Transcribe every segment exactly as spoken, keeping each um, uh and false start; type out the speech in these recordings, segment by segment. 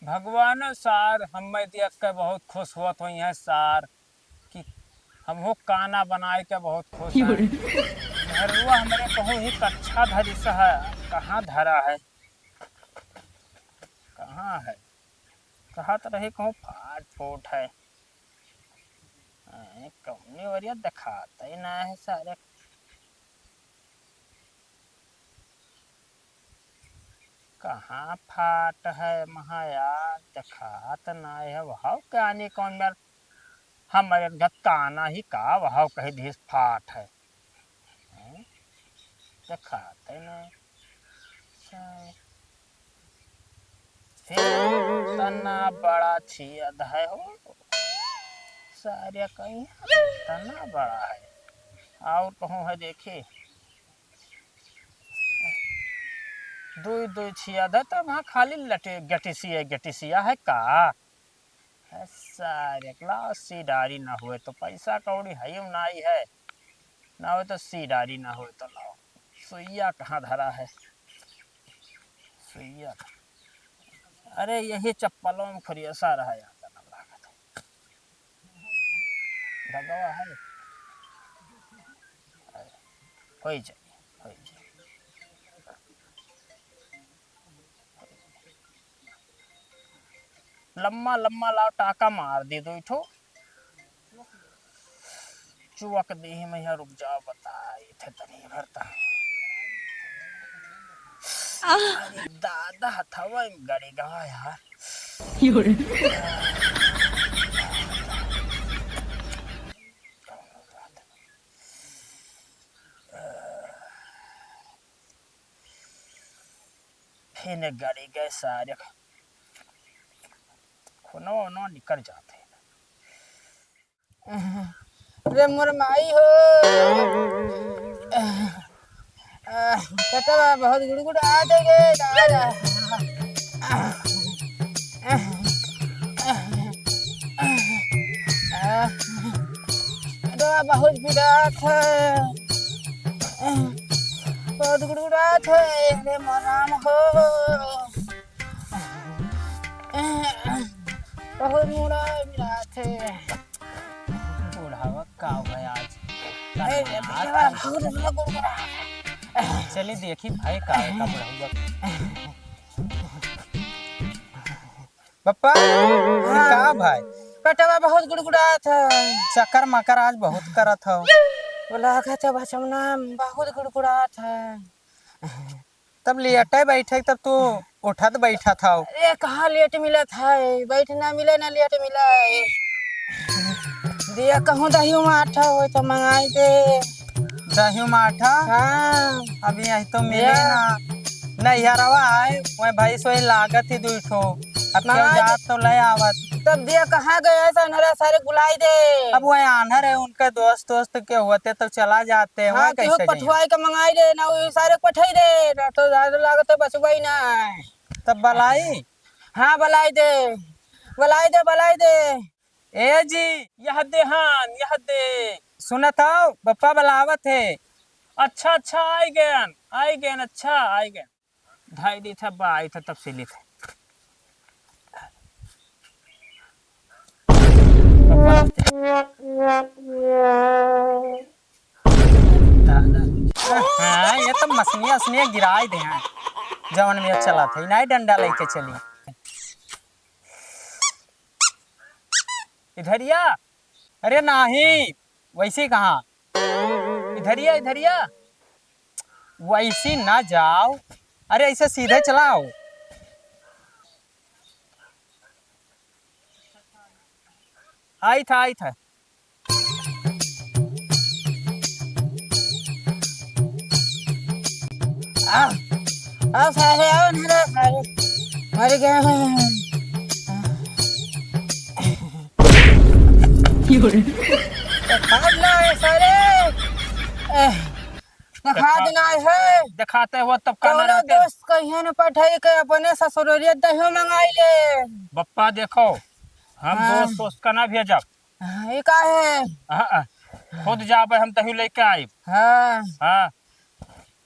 भगवानो सार हमें देख के बहुत खुश होत होइहैं सार, कि हमहू काना बनाए के बहुत खुश हैं। मेहरुआ हमरे कहूँ ही कच्छा धरिस है, कहाँ धरा है, कहाँ है? कहत रहे कहूँ फाट फूट है। ऐं, कौनी ओरिया देखात ही ना है सारे। कहाँ फाट है महा यार, देखात ना है। वहाव कानी कौन मेर हमरे गत काना ही का वहाव कही दिहिस फाट है। हैं? देखात है ना। सारे। हे, तना बड़ा छियद है हो। सारे कहीं तना बड़ा है। और कहूँ है देखी। दुई दुई छियद है तो वहाँ खाली लटे, गटिसिया, गटिसिया है का? है सारे, लाओ सीडारी ना हुए तो पैसा कौड़ी है ही नाई है, ना हुए तो सीडारी ना हुए तो लाओ। सुइया कहाँ धरा है? सुइया कहाँ? अरे यही चप्पलों में खुरियसा रहा यार, तना लागत है। धगवा है। अरे, होई जाई, होई जाई। लम्मा लम्मा लाओ, टाका मार दी दुई ठो। चुवक देही मैया, रुक जाओ, बताई थे तनी भरता। अरे दादा, हथवा में गड़ी गवा यार। फिर गड़ी गए सारे। खूनो उनो निकल जाते हैं। रे मोर माई हो, पेटवा बहुत गुड़गुड़ात है गे दादा। पेटवा बहुत पिरात है, बहुत गुड़गुड़ात है रे मोर राम हो। बहुत मुड़ा मिलात है। बुढ़ावा का हुआ आज? अरे, रे, बुढ़ावा बहुत ज्यादा गुड़गुड़ा। चली देखी भाई का है का बुढ़ावा। पप्पा, ये हाँ। का भाई? पेटवा बहुत गुड़गुड़ात है। चक्कर मकर आज बहुत करत हो। बोला का चबा चमना बहुत गुड़गुड़ात है। तब लेटे बैठे, तब तू उठत बैठत हौ। अरे, कहाँ लेट मिलत है, बैठ ना मिले, ना लेट मिले। दिया कहूँ दही माठा हो तो मंगाई दे। दही माठा? हाँ। अब यही तो मिले या। ना। नैहरवा है, वह भाई सोई लागत ही दुई ठो। अब क्यों मंगाई जात दे। तो ले आवत। तब दिया कहाँ गया है, सारे बुलाई दे। अब वह आन्हर है, उनके दोस्त दोस्त के होते तो चला जाते हैं, हाँ, वह केहू कैसे जाइए? पठवाई के मंगाई दे, ना वो सारे पठाई दे, ना तो ज्यादा लागत है, बचबई ना। तब बलाई? हाँ, बलाई दे, बलाई दे, बलाई दे। ए जी, यह देहान, यह दे। सुनत हौ, बप्पा बलावत है। अच्छा, अच्छा, आई गयन, आई गयन, अच्छा, आई गयन। धाई दी था, बा आई था, तब से ली था। हाँ, ये तो मसनिया, असनिया गिराई दे हैं। जवन में चला था, नहीं डंडा लेके चली। इधरिया। अरे नाही, वैसी कहाँ? इधरिया, इधरिया। वैसी ना जाओ। अरे ऐसे सीधे चलाओ। आई था, आई था। आ, आ सारे, आओ ना रे सारे। मर गए हैं। तो खाद ना है सारे। ए, तो खाद ना है। दिखाते हो तब का कौनो ना रहते? दोस्त कहिए न पठाई के अपने ससुररिया दहियो मंगाई ले। बप्पा देखो, हम हाँ। दोस्त दोस्त का ना भेजब। हाँ, ये का है? हाँ, हाँ। खुद जाबे, हम दही लेके आइब। हाँ। हाँ।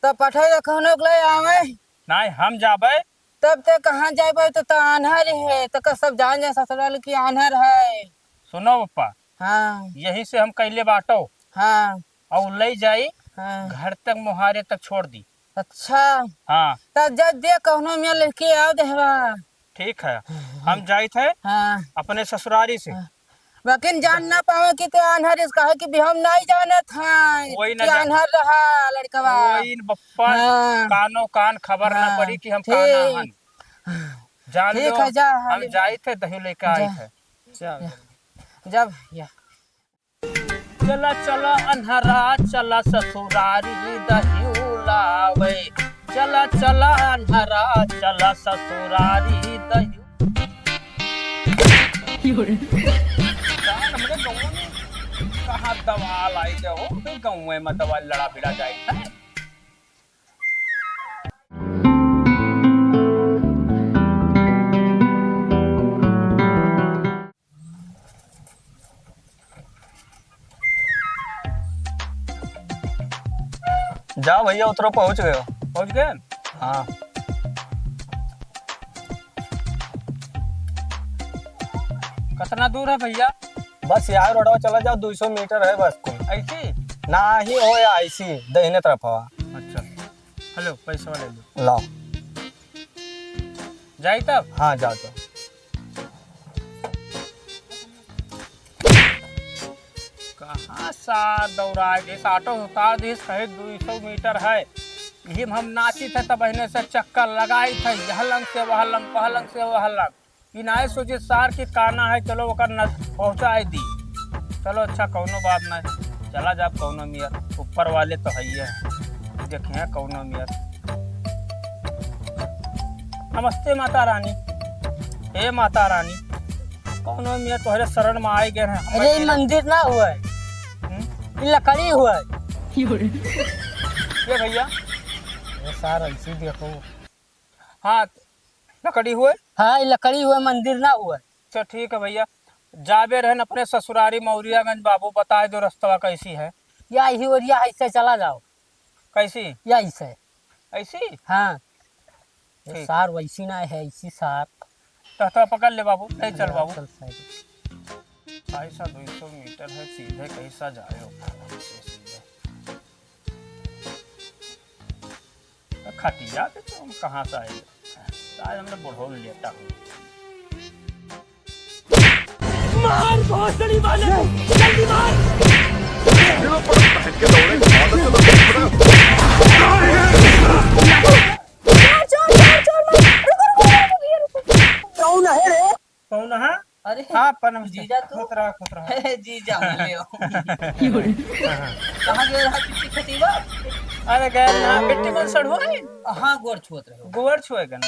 तो पठाई दे, कहनो के ले आवे। नहीं, हम जाबे, तब ते कहाँ जाइबे, तो, तो आन्हर है, तो का सब जान जाए ससुराल की आन्हर है। सुनो पप्पा, हाँ। यही से हम कैले बाटो। हाँ। और ले जाई, हाँ। घर तक मोहारे तक छोड़ दी। अच्छा। हाँ। तब जब दे कौनो में लेके आओ देहवा। ठीक है, हम जाइत है हाँ। अपने ससुरारी से। हाँ। लेकिन जान ना पावे कि ते आन्हर इस कहे कि भी हम नहीं जानत हैं कोई ना कि जान- आन्हर रहा लड़कवा। कोई न बप्पा हाँ। कानो कान खबर ना हाँ। पड़ी कि हम ठीक। काना हन। जान ठीक लो, है, जा, हम हाली जाइत है, दही लेके जा। आइत है। चल। जा भैया। चला चला अन्हरा, चला ससुरारी दही लावे। चला चला अन्हरा, चला ससुरारी दही। यार, हमरे गाँव में कहाँ दवा लाई दे हो? हमरे गाँव में दवा लड़ा भिड़ा जाए है। जाओ भैया, उतरो, पहुँच गए हो। पहुँच गए? हाँ। कितना दूर है भैया? बस यहाँ रोडवा चला जाओ, दो सौ मीटर है बस। ऐसी? ना ही हो या ऐसी, दहिने तरफ हवा। अच्छा, हेलो, पैसा ले लो। लाओ। जाई तब? हाँ, जाओ तो। कहाँ सा दौड़ा दिस, ऑटो उतार दिस, कहे दो सौ मीटर है। यही में हम नाचित है, तब एहने से चक्कर लगाइत है, यह लंग से वह लंग, वह लंग से वह लंग। ई नाय सोचित सार कि काना है, चलो ओकर न पहुँचाए दी। चलो अच्छा, कौनो बात नहीं, चला जाब कौनो मियर, ऊपर वाले तो हइये हैं, देखिए कौनो मियर। नमस्ते माता रानी, हे माता रानी, कौनो मियर तोहरे शरण में आए गए हैं। अरे, ई मंदिर ना हुआ है, हम्म? ई लकड़ी हुआ है। ये भैया, ये सार ऐसी देखो। हाँ, लकड़ी हुए? हाँ, ई लकड़ी हुए, मंदिर ना हुए। अच्छा, ठीक है भैया, जाबे रहन अपने ससुरारी मौरियागंज, बाबू बताए दो रस्तवा कैसी है। या ही ओरिया ऐसे चला जाओ। कैसी? या ऐसे। ऐसी? हाँ। ये ठीक। सार वैसी ना है, ऐसी सार। तो हथवा पकड़ ले बाबू, ले चल हाँ, बाबू। चल साइड। ढाई सौ, दो सौ मीटर है, सीधे कैसा जाए हो? सीधे। खटिया पे तो हम कहाँ से आए? आज हमने बुढ़ऊ लेटा हूँ। मार बहुत बड़ी मार, जल्दी मार। चोर, चोर, चोर, चोर, मार। रुको, रुको, रुको, रुको, रुको। कौन है रे? कौन है? अरे, हाँ, पनम से। जीजा तू? खुश रहा, खुश रहा। जीजा हो गए हो। कहाँ गए रहा पिट्टी खटीवा? अरे, गए ना, पिट्टी मन सड़ुआ है। हाँ, गोड़ छुअत रहे हो। गोड़ छुए गन।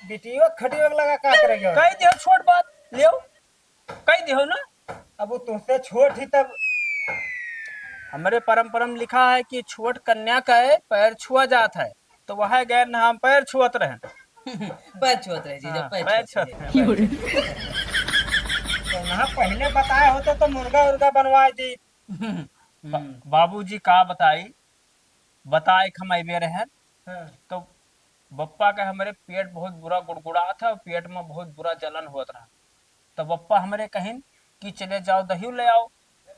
बिटियो खटियो लगा का करे गयो? कह दियो छोट बात, लियो। कह दियो ना। अब वो तुमसे छोट ही तब। हमरे परंपरा में लिखा है कि छोट कन्या का है, पैर छुआ जात है। तो वह गए ना, हम पैर छुअत रहन। पैर छुअत रहे जीजा, हाँ, पैर पैर छुअत छुअत रहे। रहे, पैर छुअत। तो ना पहले बताए होते तो मुर्गा उर्गा बनवा दी। हम्म। बा-, बाबूजी का बताई, बताए के हम अइबे रहन। हाँ। तो बप्पा के हमरे पेट बहुत बुरा गुड़गुड़ात है और पेट में बहुत बुरा जलन होत रहा। तो बप्पा हमरे कहिन कि चले जाओ दही ले आओ।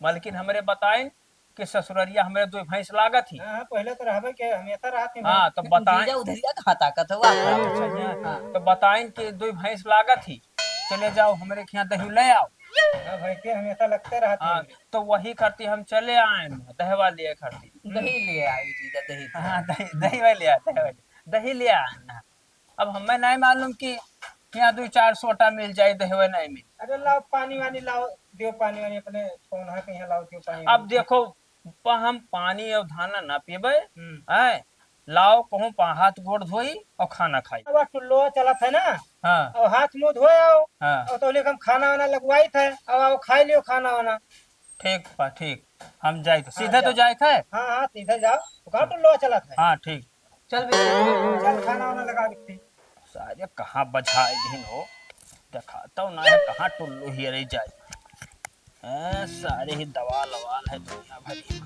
मलकिन हमरे बताइन कि ससुररिया हमरे दो भैंस लागत ही। हाँ, हाँ, पहले तो रहबे के हमेशा रहत ही हाँ, भैंस। तो बताइन। जीजा उधरिया कहाँ ताकत हो आप? हाँ, तो सही है। हाँ। तो बताइन कि दो भैंस लागत ही, चले जाओ हमरे खियाँ दही ले आओ। हाँ, भैंसे हमेशा लगते रहती हाँ, हैं। तो वही करती हम चले आए ना, दहवा लिए करती। दही ले आई जीजा, दही ले हाँ, आई। दही, दही वाले आते हैं, दही ले आए ना। अब हमें नहीं मालूम कि यहाँ दो चार सोटा मिल जाए, दहवे नहीं मिल। अरे लाओ पानी वानी लाओ, दियो पानी वानी अपने पौनहा के यहाँ लाओ, दियो पानी अब वानी। देखो, प-, हम पानी और धाना ना पीबे, हम्म। हैं? लाओ कहूँ पा हाथ गोड़ धोई और खाना खाई। अब टुल्लो चलत है ना, हाँ। और हाथ मुँह धोए आओ, हाँ। और तो लेके हम खाना वाना लगवाई थे, अब आओ खाई लियो खाना वाना। ठीक बा, ठीक। हम जाइत, हाँ, सीधे तो जाओ। जाइत है? हाँ, हाँ, सीधे जाओ। तो कहाँ टुल्लो चलत है? हाँ, ठीक। चल बे। चल, खाना वाना लगा बिट्टी। सारे कहाँ बझाए दिन हो? देखाता हूँ ना है, कहाँ टुल्लो हियरे जाए। हैं, सारे ही दवाल ववाल है दुनिया भरी।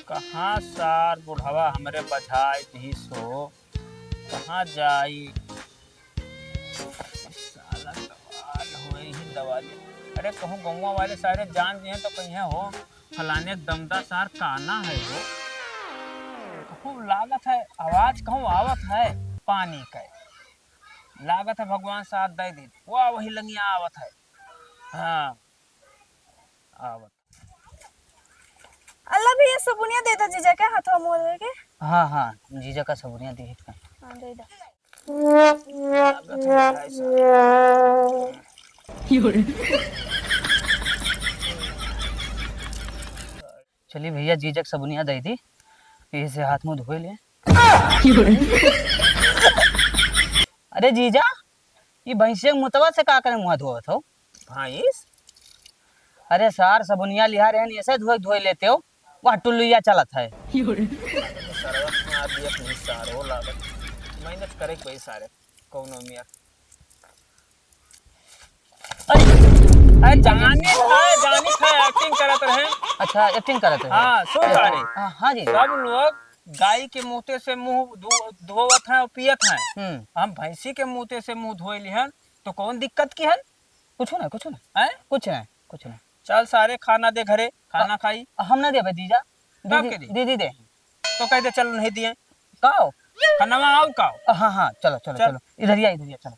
कहाँ सार बुढ़वा हमरे बझाए दी सो? कहाँ जाई? साला दवाल होए ही दवाल। अरे कहूँ गौवा वाले सारे जान दिए तो कहीं हो, फलाने के दमदा सार काना है हो। कहूँ लागत है, आवाज कहूँ आवत है पानी के। लागत है भगवान साथ दे दे। वाह, वही लंगिया आवत है। हाँ, आवत। अल्लाह भैया, सबुनिया दे दो जीजा के, हाथवा मुँह धोए के। हाँ, हाँ, जीजा का सबुनिया दे दो। हाँ, दे दो। चली भैया, जीजा के सबुनिया दे दी, इसे हाथ मुँह धोए ले। अरे जीजा, ई भैंसिया के मुतवा से का करे मुँह धोवत हो? भैंस? अरे सार, सबुनिया लिहा रहन, ऐसे धोए, धोए लेते हो, वह टुल्लुइया चलत है। सरवा में आ दिया अपनी सारो लागत। मेहनत करे कोई सारे, कौनो मियाँ। अरे, अरे, जानी है, जानी है, acting करत रहे। अच्छा, acting करत रहे। हाँ, सुन सारे। हाँ, हाँ जी। सब लोग गाय के मूते से मुँह धो-, धोवत हैं और पियत हैं। हम्म। हम भैंसी के मूते से मुँह धोए लिहन, तो कौन दिक्कत की है? कुछ ना, कुछ ना। हैं? कुछ ना, कुछ ना। चल सारे, खाना दे घरे, खाना अ, खाई। हम ना देबे जीजा, तब दीदी, के दी? दीदी दे। तो कह दे, चल नहीं दिए। काओ? खाना आओ काओ? अ, हाँ, हाँ, चलो, चलो, चल। चलो। इधर ही आ, इधर ही आ, चलो।